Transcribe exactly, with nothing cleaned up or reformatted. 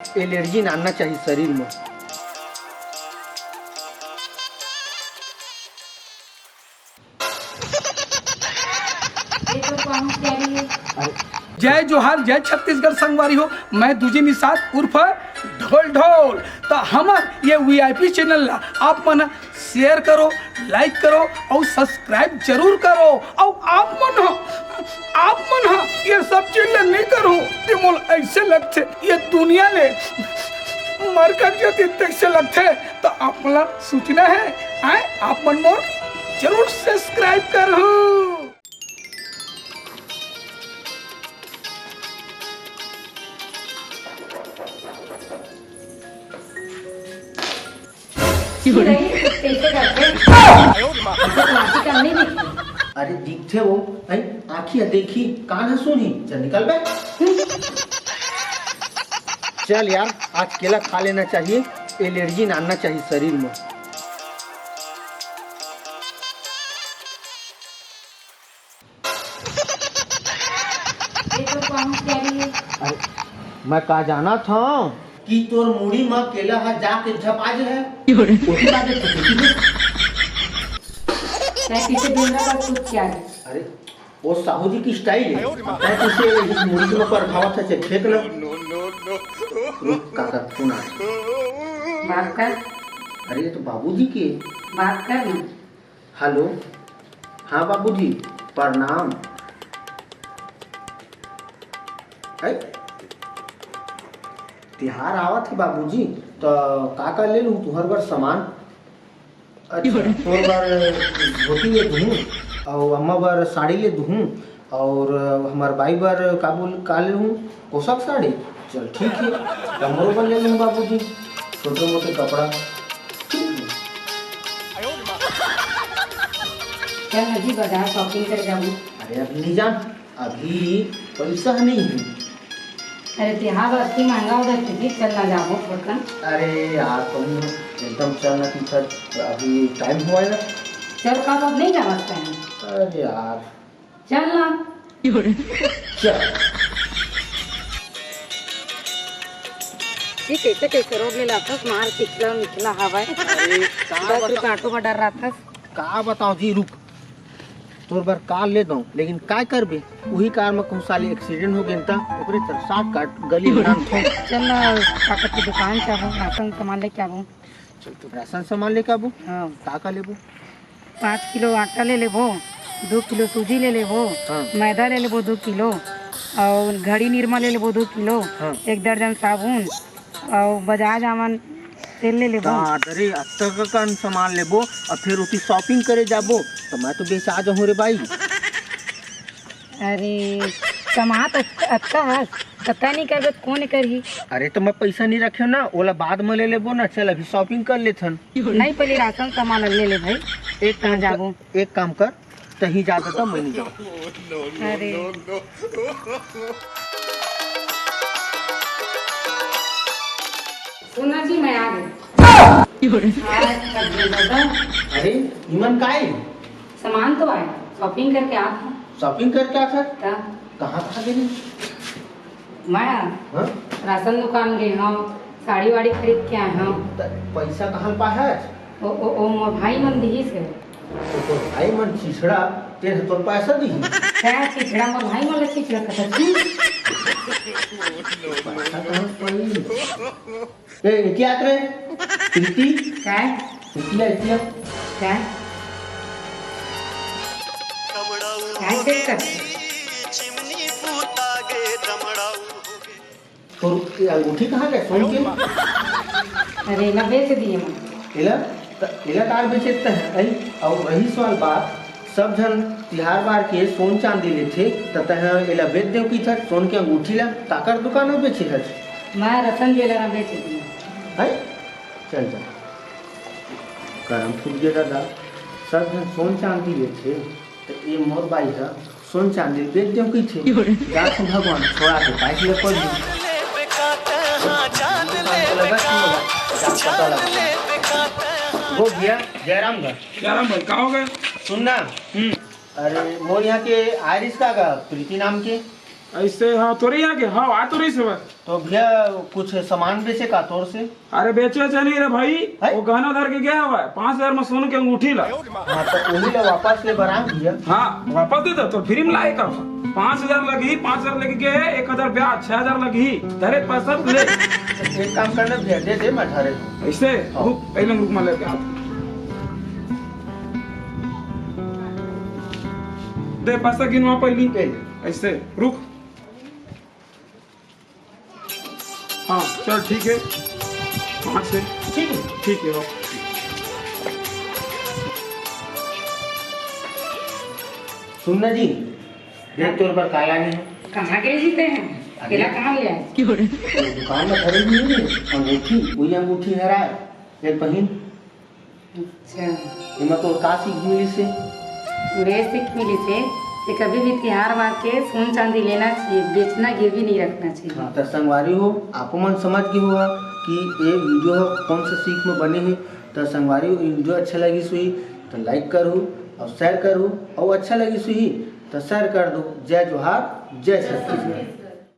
Allergy ना आना चाहिए शरीर में। ये तो कौन प्यारी है? जय जोहार, जय छत्तीसगढ़ संगवारी हो। मैं दूजी निषाद उर्फ ढोल ढोल। तो हमर ये वीआईपी चैनल ला आप मन शेयर करो, लाइक करो और सब्सक्राइब जरूर करो। और आप मन ह, आप मन ह ये सब चीज ला नहीं करो, ये मोला ऐसे लगथे, ये दुनिया ले मरकर जाती तैसे लगथे। तो आप मन ला सोचना है, आए, आप मन मोर जरूर सब्सक्राइब करहू। अरे दिखथे वो, हैं? आँखी ह देखी, कान ह सुनी, चल निकल बे। चल यार, आज केला खा लेना चाहिए, एलर्जी ना आना चाहिए शरीर में। ये तो कौन प्यारी है? अरे, मैं का जानत हँव कि तोर मुड़ी म केला ह जाके झपा जे है। ओही बात है, तो देखी दे। तैं पीछे बेंगा का कुछ क्या है? अरे, वो साहू जी की स्टाइल है। तैं पीछे मुड़ी के ऊपर भावत है, चेक फेंक लो। रुक, काका, फोन आ रहा है। बात कर। अरे, ये तो बाबूजी के। बात कर ना। हेलो, हाँ बाबूजी, प्रणाम। है? तिहार आवत हे बाबूजी, त का का ले लूँ तुहर बर सामान? अच्छा, तोर बर धोती ले दूँ, अउ अम्मा बर साड़ी ले दूँ, अउ हमर बाई बर का बोल, का ले लूँ? पोशाक साड़ी? चल ठीक है, त मोरो बर ले लूँ बाबूजी, छोटे मोटे कपड़ा। ठीक है। चल ना जी, बाजार shopping करे जाबो। अरे अभी नहीं जान, अभी पैसा नहीं है। अरे तिहार बर अतकी महंगा हो गए, फिर भी चल ना जाबो थोड़कन। अरे यार तुम एकदम चल ना पीछे, अभी टाइम हुआ है ना। चल का बात नहीं जाना चाहेंगे। अरे यार। चल ना। चल। ये कैसे कैसे रोड ले लाथस, मार पिछला मिछला हवा है। अरे का दस रुपया ऑटो का डर रहा था। का बताओ जी, रुक। तोर बर कार ले दऊं, लेकिन काय करबे, उही कार में कहूँ साले एक्सीडेंट हो गेन त ओकरे चल शॉर्टकट गली में नाम थोड़। चल ना, काका की दुकान से आबो, राशन सामान लेके आबो। चल तू राशन सामान लेके आबो। हाँ। का का लेबो? पाँच किलो आटा ले लेबो, दो किलो सूजी ले लेबो, हाँ। मैदा ले लेबो दो किलो, और घड़ी निरमा ले लेबो दो किलो, हाँ। एक दर्जन साबुन, अउ बजाज आमन तेल ले लेबो। दादा रे, अतका कन सामान लेबो, अउ फिर ओती shopping करे जाबो, त मैं तो बेचा जाहूँ रे बाई। अरे, कमात अत-, अतका हस, त तैं नइ करबे त कोन करही? अरे, त मैं पैसा नइ रखेंव ना, ओला बाद म ले लेबो ना। चल, अभी shopping कर लेथन। नहीं, पहले राशन सामान ले ले भाई। एक काम कर, जाबो। एक काम कर, तहीं जा दादा, मैं नहीं जाऊँ। अरे। सुना जी, मैं आ गई। अरे, इमन का है? सामान तो आए, shopping करके आ था। Shopping करके आ था? हाँ। कहाँ, कहाँ गई? मैं हाँ? राशन दुकान गए हूँ, साड़ी वाड़ी खरीद के आए हूँ। त पैसा कहाँ पाए है? ओ, ओ, ओ, मोर भाई मन दिहिस हे। तो तोर भाई मन छिछड़ा, तेरे तोर पैसा दिही? क्या छिछड़ा? मोर भाई मन ले छिछड़ा कथा छी। पैसा कहाँ पाई? ए, इतिया रे, प्रीति। क्या? इतिया, इतिया। क्या? क्या check कर? तोर ये अंगूठी कहाँ गए सोन के? अरे, एला बेच दिए मैं। एला, त एला काहे बेचे त है? अउ रही सवाल बात, सब झन तिहार बार के सोन चांदी लेथे, त तैं एला बेच देव की थट सोन के अंगूठी ला, काकर दुकान में बेचे हस? मैं रतन ज्वेलर में बेच दिए। है? चल, चल। करम फूट गया दादा, सब झन सोन चांदी लेथे, त ये मोर बाई ह सोन चांदी बेच देव कहिथे। जात हूँ भगवान, छोड़ा के पाइस ले पड़ गई। वो भैया, जयराम घर। जयराम भाई, का हो गए? सुन ना। हम्म। अरे, मोर यहाँ के आइरिस का, का प्रीति नाम के। ऐसे हाँ, तोरे यहाँ के? हाँ, आ तो रही से बस। तो भैया, कुछ सामान बेचे का तोर से? अरे, बेचे वेचे नहीं रे भाई, है? वो गहना धर के गया हुआ है, पाँच हजार में सोने के अंगूठी ला। हाँ, तो वही ला वापस ले बराम भैया। हाँ, वापस दे दो, तो फ्री में लाए का? पाँच हजार लगी, पाँच हजार लेके गए, एक हजार ब्याज, छह हजार लगी, धरे पैसा ले। एक काम करना भैया, दे दे, मैं धरे। ऐसे? हाँ। रुक, पहले रुक, मैं लेके आता। दे, पैसा गिनवा पहली। ए। ऐसे, रुक। हाँ, चल, ठीक है। पाँच है। ठीक है। ठीक है, OK। सुन ना जी, देख तोर बर का लाने हे। कहाँ गए जी ते हैं? अरे। केला कहाँ ले आए? वो दुकान में खरीदी नहीं, अंगूठी, वही अंगूठी हराए, ये पहिन। अच्छा। एमा तोर का सीख मिलिस हे? वे सीख मिलिस हे कि कभी भी तिहार वार के सोन चांदी लेना चाहिए, बेचना गिरवी नहीं रखना चाहिए। हाँ, त संगवारी हो, आपो मन समझ गे होहा कि ये वीडियो ह कौन सा सीख में बने हे। त संगवारी हो, ये वीडियो अच्छा लगिस होही त लाइक करहू और शेयर करहू, और अच्छा लगिस होही त शेयर कर दो। जय जोहार, जय छत्तीसगढ़।